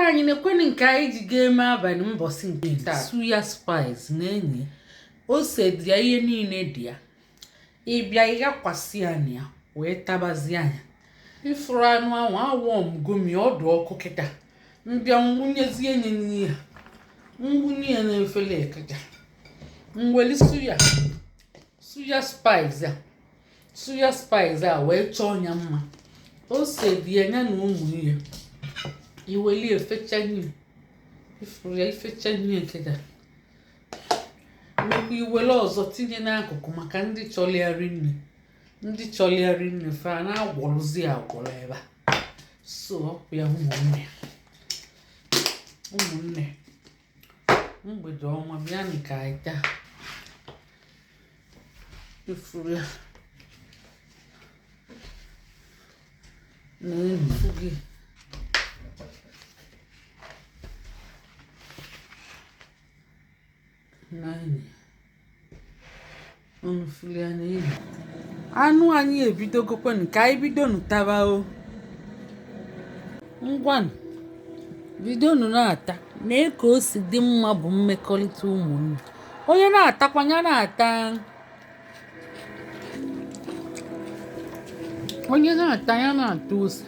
anyị, nekwenụ nke anyị ji ga-eme abalị mbọsị nke taa. Suya spice na-enye ose dị ya, ihe niile dị ya. Ị bịa, ị ghakwasị ya na ya wee tabazie anya. Ifuru anụ ahụ awụọ m gomi ọdụ ọkụ kịta. M bịa nwunyezie nye n'ihe nwunye ya n'efere kịta. Mweli suya, suya spice a, suya spice a wee chọọ ya mma. Ose dị ya, ya na ụmụ ihe. Iweli efechanye ifuru ya, ifechanye kịta. Mekwa iwele ọzọ tinye n'akụkụ maka ndị chọrọ ya rinne. Ndị chọrọ ya rinne fa na-agwọrọzi agwọrọ ebe a. So ọkụ ya, ụmụnne, ụmụnne, mgbede ọma. Bịanụ ka anyị taa. Ifuru ya na-efu gị n'anya unu fụlụ ya n'elu. Anụ anyị ebidogokwanụ, ka anyị bidonu taba o. Ngwanụ, bidonu na-ata. Nee ka o si dị mma bụ mmekọrịta ụmụnne. Onye na-atakwa ya na-ata, onye na-ata ya na-ata ose.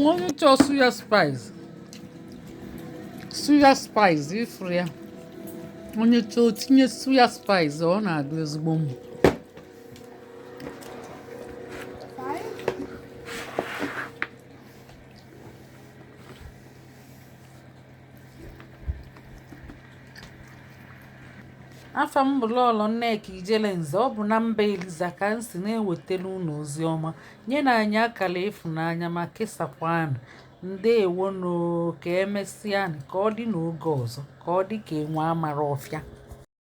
Onye chọọ suya spice, suya spice ifuru ya. Onye chọọ tinye suya spice, ọ na-adị ezigbo mma. Afa m bụ Lọlọ Nneka Ijelenze. Ọ bụ na mba Eliza ka m si na-ewetara unu ozi ọma. Nye na anyị akara ịfụnanya ma kesakwanụ. Ndewonụ, ka emesịanụ, ka ọ dị n'oge ọzọ, ka ọ dị ka enwe amara ọfịa.